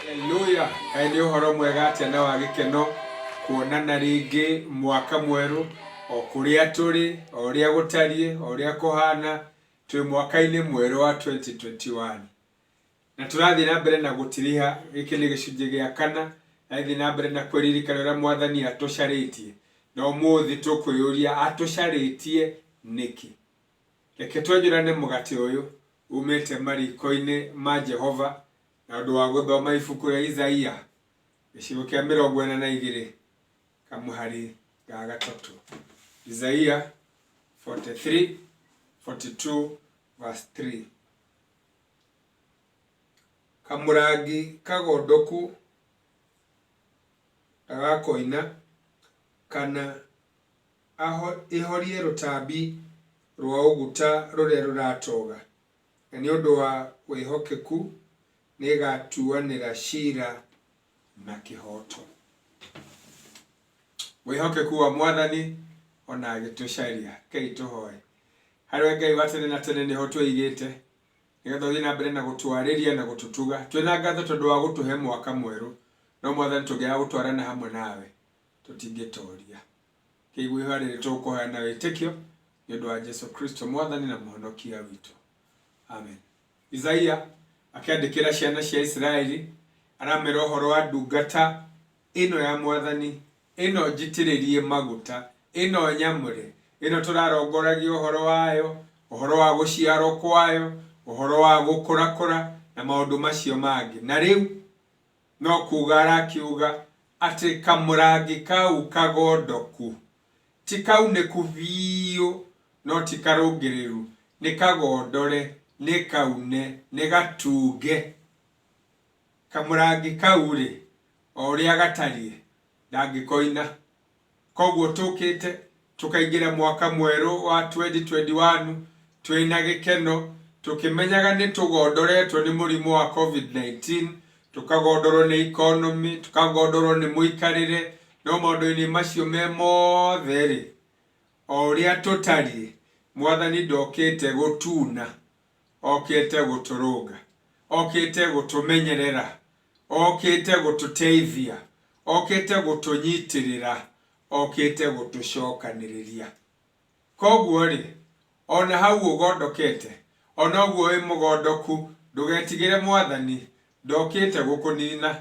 Haleluya! Kaĩ nĩ ũhoro mwega atĩa na wa gĩkeno kuonana rĩngĩ mwaka mwerũ o kũrĩa tũrĩ, o ũrĩa gũtariĩ, o ũrĩa kũhana, twĩ mwaka-inĩ mwerũ wa 2021. Na tũrathiĩ na mbere na gũtiriha, gĩkĩ nĩ gĩcunjĩ gĩa kana, tũrathiĩ na mbere na kwĩririkana ũrĩa Mwathani atũcarĩtie. Na ũmũthĩ tũkwĩyũria atũcarĩtie nĩkĩ? Reke twenjũrane mũgate ũyũ umĩte mariko-inĩ ma Jehova na ũndũ wa gũthoma ibuku rĩa Isaia gĩcigo kĩa 42 kamũhari ga gatatũ. Isaia 43, 42 verse 3. Kamũrangi kagondoku ndagakoina, kana ĩhorie rũtambi rwa ũguta rũrĩa rũratoga, na nĩ ũndũ wa wĩhokeku nĩĩgatuanĩra ciira na kĩhooto. Wĩhokeku wa Mwathani o na agĩtũcaria. Rekei tũhoe. Harĩ we Ngai wa tene na tene nĩho twĩigĩte, nĩgetha ũthiĩ na mbere na gũtwarĩria na gũtũtuga. Twĩna ngatho tondũ wa gũtũhe mwaka mwerũ, no Mwathani tũngĩaga gũtwarana hamwe nawe, tũtingĩtoria. Kĩigua ihoya rĩrĩ tũkũhoya na wĩtĩkio nĩ ũndũ wa Jesu Kristo Mwathani na Mũhonokia witũ. Amen. Isaia akĩandĩkĩra ciana cia Isiraeli aramera ũhoro wa ndungata ĩno ya Mwathani, ĩno njitĩrĩrie maguta, ĩno nyamũre, ĩno tũrarongoragia ũhoro wayo, ũhoro wa gũciarwo kwayo, ũhoro wa gũkũrakũra na maũndũ macio mangĩ. Na rĩu no kuuga arakiuga atĩ kamũrangi kau kagondoku ti kaunĩku biũ no ti karũngĩrĩru, nĩ kagondore, nĩ kaune, nĩ gatunge. Kamũrangi kau-rĩ, o ũrĩa gatariĩ, ndangĩkoina. Koguo tũkĩte tũkaingĩra mwaka mwerũ wa 2021 twĩna gĩkeno, tũkĩmenyaga nĩ tũgondoretwo nĩ mũrimũ wa Covid-19, tũkagondorwo nĩ economy, tũkagondorwo nĩ mũikarĩre, no maũndũ-inĩ macio me mothe-rĩ, o ũrĩa tũtariĩ, Mwathani ndokĩte gũtuna, okĩte gũtũrũnga, okĩte gũtũmenyerera, okĩte gũtũteithia, okĩte gũtũnyitĩrĩra, okĩte gũtũcokanĩrĩria. Koguo-rĩ, o na hau ũgondokete, o na ũguo wĩ mũgondoku, ndũgetigĩre Mwathani, ndokĩte gũkũnina,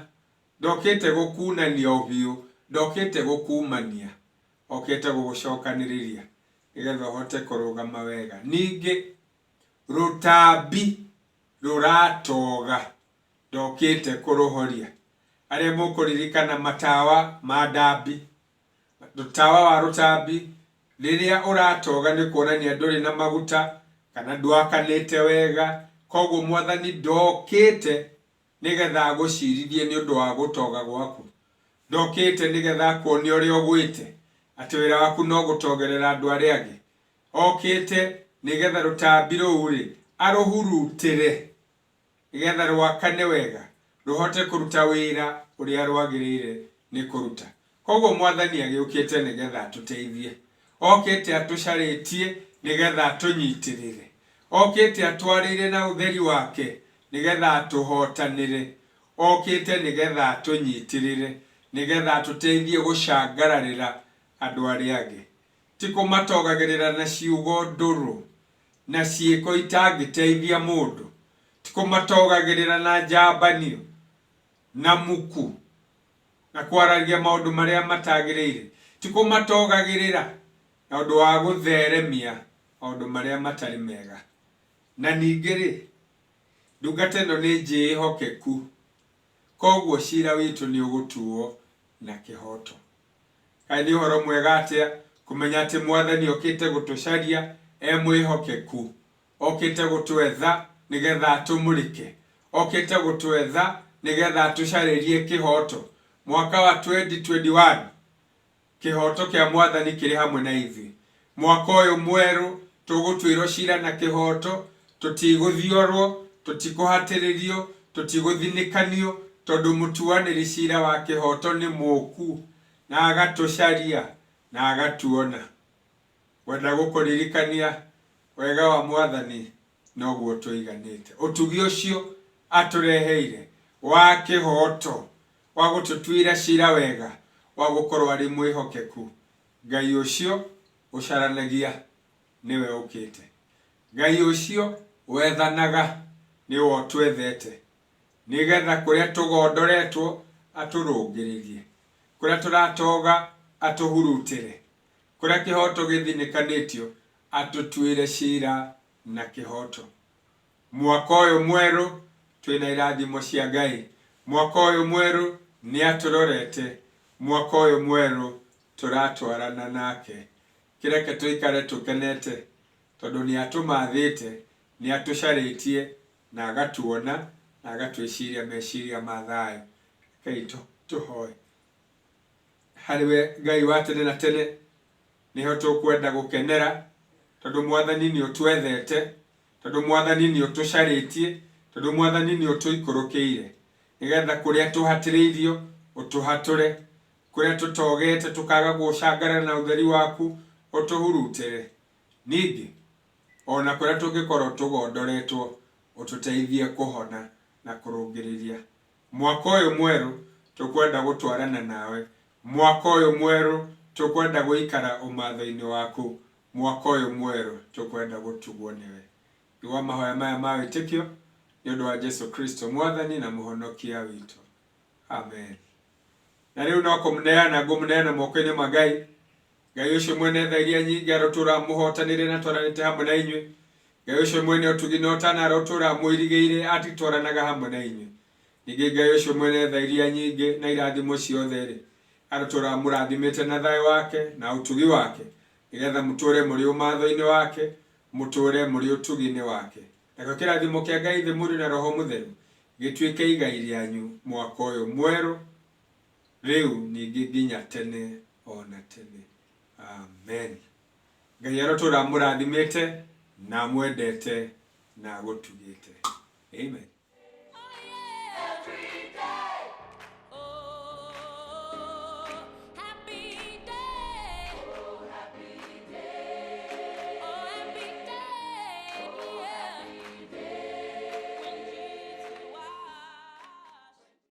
ndokĩte gũkuunania ũthiũ, ndokĩte gũkuumania, okĩte gũgũcokanĩrĩria nĩgetha ũhote kũrũgama wega. Ningĩ rũtambi rũratoga, ndokĩte kũrũhoria. Arĩa mũkũririkana matawa ma ndambi, tawa wa rũtambi, rĩrĩa ũratoga nĩ kuonania ndũrĩ na maguta kana ndwakanĩte wega, koguo Mwathani ndokĩte nĩgetha agũcirithie nĩ ũndũ wa gũtoga gwaku. Ndokĩte nĩgetha akuonie ũrĩa ũgwĩte, atĩ wĩra waku no gũtogerera andũ arĩa angĩ. Okĩte nĩgetha rũtambi rũu-rĩ, arũhurutĩre nĩgetha rwakane wega, rũhote kũruta wĩra ũrĩa rwagĩrĩire nĩ kũruta. Koguo Mwathani agĩũkĩte nĩgetha atũteithie. Okĩte atũcarĩtie nĩgetha atũnyitĩrĩre. Okĩte atwarĩire na ũtheri wake nĩgetha atũhotanĩre. Okĩte nĩgetha atũnyitĩrĩre, nĩgetha atũteithie gũcangararĩra andũ arĩa angĩ. Ti kũmatogagĩrĩra na ciugo ndũrũ na ciĩko itangĩteithia mũndũ. Ti kũmatogagĩrĩra na njambanio na muku na kwaragia maũndũ marĩa matagĩrĩire. Ti kũmatogagĩrĩra na ũndũ wa gũtheremia maũndũ marĩa matarĩ mega. Na ningĩ-rĩ, ndungata ĩno nĩ njĩhokeku, koguo cira witũ nĩ ũgũtuo na kĩhooto. Kaĩ nĩ ũhoro mwega atĩa kũmenya atĩ Mwathani okĩte gũtũcaria e mwĩhokeku! Okĩte gũtwetha nĩgetha atũmũrĩke. Okĩte gũtwetha nĩgetha atũcarĩrie kĩhooto. Mwaka wa 2021, kĩhooto kĩa Mwathani kĩrĩ hamwe na ithuĩ. Mwaka ũyũ mwerũ tũgũtuĩrwo cira na kĩhooto, tũtigũthiorwo, tũtikũhatĩrĩrio, tũtigũthinĩkanio, tondũ mũtuanĩri cira wa kĩhooto nĩ mũũku na agatũcaria na agatuona. Ngwenda gũkũririkania wega wa Mwathani noguo tũiganĩte. Ũtugi ũcio atũreheire wa kĩhooto, wa gũtũtuĩra cira wega, wa gũkorwo arĩ mwĩhokeku, Ngai ũcio ũcaranagia nĩwe ũkĩte. Ngai ũcio wethanaga nĩwe ũtwethete, nĩgetha kũrĩa tũgondoretwo atũrũngĩrĩrie, kũrĩa tũratoga atũhurutĩre, kũrĩa kĩhooto gĩthinĩkanĩtio atũtuĩre cira na kĩhooto. Mwaka ũyũ mwerũ twĩna irathimo cia Ngai. Mwaka ũyũ mwerũ nĩ atũrorete. Mwaka ũyũ mwerũ tũratwarana nake. Kĩreke tũikare tũkenete tondũ nĩ atũmathĩte, nĩ atũcarĩtie na agatuona na agatwĩciria meciria ma thayũ. Rekei tũhoe. Harĩ we Ngai wa tene na tene nĩho tũkwenda gũkenera tondũ Mwathani nĩ ũtwethete, tondũ Mwathani nĩ ũtũcarĩtie, tondũ Mwathani nĩ ũtũikũrũkĩire, nĩgetha kũrĩa tũhatĩrĩirio ũtũhatũre, kũrĩa tũtogete tũkaga gũcangarara na ũtheri waku ũtũhurutĩre. Ningĩ ona kũrĩa tũngĩkorwo tũgondoretwo ũtũteithie kũhona na kũrũngĩrĩria. Mwaka ũyũ mwerũ tũkwenda gũtwarana nawe. Mwaka ũyũ mwerũ tũkwenda gũikara ũmatho-inĩ waku. Mwaka ũyũ mwerũ tũkwenda gũtugwo nĩwe. Igua mahoya maya ma wĩtĩkio nĩ ũndũ wa Jesu Kristo Mwathani na Mũhonokia witũ. Amen. Na rĩu no kũmũneana ngũmũneana moko-inĩ ma Ngai. Ngai ũcio mwene tha iria nyingĩ arotũũra amũhootanĩire na atwaranĩte hamwe na inyuĩ. Ngai ũcio mwene ũtugi na ũtaana arotũũra amũirigĩire agĩtwaranaga hamwe na inyuĩ. Ningĩ Ngai ũcio mwene tha iria nyingĩ na irathimo ciothe-rĩ, arotũũra amũrathimĩte na thayũ wake na ũtugi wake, nĩgetha mũtũũre mũrĩ ũmatho-inĩ wake, mũtũũre mũrĩ ũtugi-inĩ wake. Nakĩo kĩrathimo kĩa Ngai Ithe, Mũriũ na Roho Mũtheru gĩtuĩke igai rĩanyu mwaka ũyũ mwerũ, rĩu ningĩ nginya tene o na tene. Amen. Ngai arotũũra amũrathimĩte na amwendete na agũtugĩte. Amen.